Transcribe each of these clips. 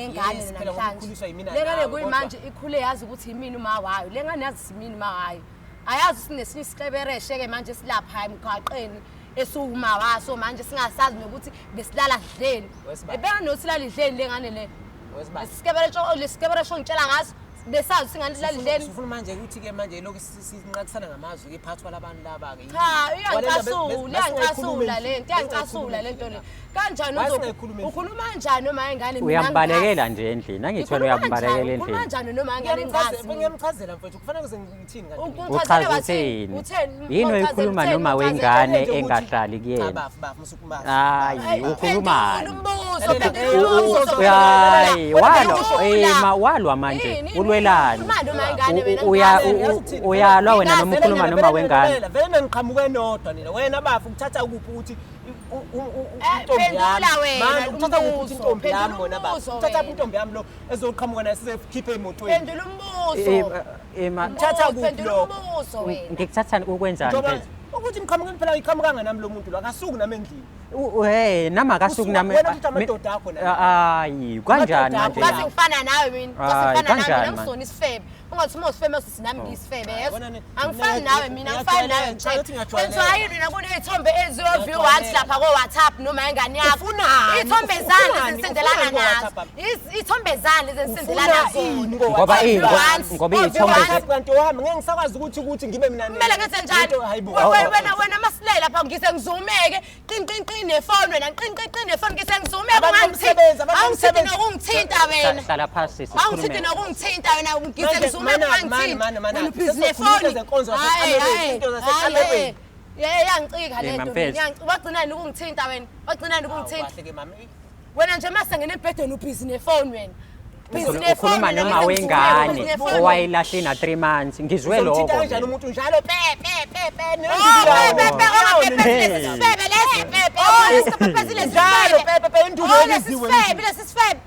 Unengane Yes, phela namhlanje. ngokukhuliswa yimina Le ngane nawe, kuyimanje ikhule yazi ukuthi yimina uma wayo. Le ngane yazi simina uma wayo. Ayazi ukuthi sinesinye isihlebereshe-ke manje silapha emgwaqeni esiwuma waso manje singasazi nokuthi besilala sidleni. Wesibali. Ebeka nokuthi silala idleni le ngane le. Wesibali. Lesikeberesho ngitshela ngaso besazi ukuthi ingane ilala idleni. Ufuna manje ukuthi-ke manje lokhu sinqakisana ngamazwi-ke phakathi kwalabantu laba-ke. Cha, iyangicasula, iyangicasula le nto, iyangicasula le nto le. Kanjani Why uzo singayikhulumi endlini? ukhuluma kanjani noma ingane mina Uyambalekela nje endlini, angithi wena uyambalekela Ukhuluma endlini. kanjani noma ingane ngingazi? Ngiyamchazela mfethu, kufanele kuze ngithini kanti mina? Uchaza uthini? Utheni? Yini oyikhuluma noma wengane Nje ukuthi- engahlali Cha, kuyena? bafu, bafu, musuku bafu. Hayi, ukhulumani? Umbuzo, Lalela, phendula umbuzo. Hayi, walwa, Phendula. eh ma walwa manje, Yini, yini, ulwelani? ukhuluma noma ingane wena, ngingazi. Uyalwa wena noma Ngingazi, ukhuluma noma wengane. Vele naniqhamuke nodwa nina. Wena bafu ukuthatha kuphi ukuthi Eh, intombi phendula yami? wena, Manje ukuthatha kuphi ukuthi umbuzo, intombi yami phendula wena bafu? umbuzo Ukuthatha kuphi wena. intombi yami lo ezoqhamuka naye sizekhiphe emotweni? Phendula umbuzo. Eh, ma Thatha kuphi Phendula lokho? umbuzo wena. ngikuthathani ukwenzani Njengoba mfethu? ukuthi niqhamuke phela iqhamukanga nami lo muntu lo akasuki nami endlini. Hey, nami akasuki Usuka- nami. wena uthi amadoda akho nami. Hayi, kanjani Amadoda manje? akho. Ngathi ngifana nawe mina. Ngathi Hayi, ngifana nawe kanjani mina man? ngisona isifebe. Ungathi uma usifebe usithi nami ngiyisifebe yeso. Yabona ni- Angifani nawe mina, angifani nawe Ngiyajwayeleka, nje. ukuthi ngiyajwayeleka. Kwenziwa yini mina kuney'thombe eziyo-view Ngiyajwayeleka. once lapha ko-WhatsApp noma ingane yakho. Ufunani? Iy'thombe zani Ufunani? ezingisendelana Ufunani nazo? ko-WhatsApp? Iy'thombe zani ezingisendelana Ufuna zona? ini Ngoba ko-WhatsApp? once, ngoba o-view iy'thombe once. Kanti wami ngeke ngisakwazi ukuthi ngibe mina Kumele ngenze njani? Into- hayi bo. Wena masilela lapha ngise ngizumeke qin qin qin nefoni wena qin qin qin nefoni ngise ngizumeke Abantu ungangithinti. bomsebenzi, abantu Awungithinti bomsebenzi. nokungithinta wena. Hlala phasi Awungithinti sikhulume. nokungithinta wena ngise Manje, ngizumeke mana, ungangithinti. mana, mana, Wena ubhizi sesizokhuluma nefoni. izenkonzo Hhayi, zasekamereni, hhayi, izinto hhayi, zasekamereni. eh, iyangicika le Eh, nto. mamfethu. Wagcina yini ukungithinta wena? Wagcina yini ukungithinta? Kahle ke mami. Wena nje mase ngene embhedeni ubhizi nefoni wena. Busy nefoni Ukhuluma wena, noma ngise wengane ngizumeke, busy nefoni. owayilahle na 3 months. Ngizwe Uzomthinta lokho. kanjani umuntu njalo pe pe pe pe Oh, pe pe pe, oh, pe pe Hey. lesi sifebe lesi pe pe. Oh, lesi pepe lesi Njalo sifebe. pe pe pe induku Oh, lesi ebiziwe. sifebe, lesi sifebe.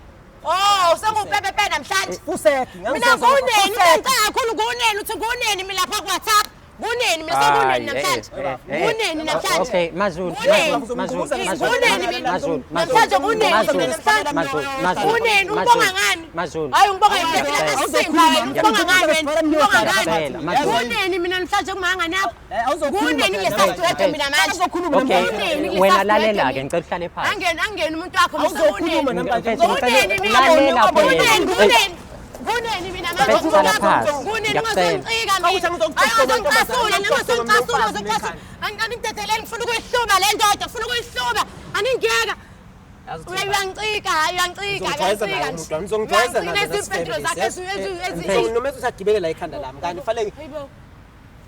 Oh, sengupepe pe namhlanje. Fuseki. Mina nguneni, ngicela kakhulu nguneni uthi nguneni mina lapha ku WhatsApp. Kuneni mina sekuneni namhlanje. Kuneni namhlanje. Okay, Mazulu, Kuneni. Mazulu, Mazulu, Mazulu, Kuneni mina. Mazulu, Mazulu, Namhlanje kuneni Mazulu, namhlanje. Mazulu, Mazulu, Kuneni Mazulu, ungibonga ngani? Mazulu. Hayi ungibonga ngempela ngesimba wena ungibonga ngani wena? Ungibonga ngani? Ngiyacela, Mazulu. Kuneni mina namhlanje kumangane yakho? Awuzokhuluma Kuneni phela kulesa namanje. mina manje? Okay, Kuneni kulesa wena sidude lalela ke mina? ngicela uhlale phansi. Angeni angeni umuntu wakho Awuzokhuluma namhlanje. Kuneni mina Lalela kuneni phela. kuneni kuneni mina manje Mfethu, umuntu hlala wakho phansi. kuneni Ngiyacela. ungazongicika Awuthi mina angizokugcoba, Hayi, ungazongicasula ntombazane, ungazongicasula ngizokugcoba ungazongicasula Angingidedeleli ngifuna ukuyihluba le ndoda ngifuna ukuyihluba aningiyeka uyangicika hayi uyangicika Ngizongijwayeza naye uyangicika umuntu wami, ngizongijwayeza nazo Uyangicika, lezi impendulo zakhe Noma usagibele la ekhanda lami kanti fanele Hayibo.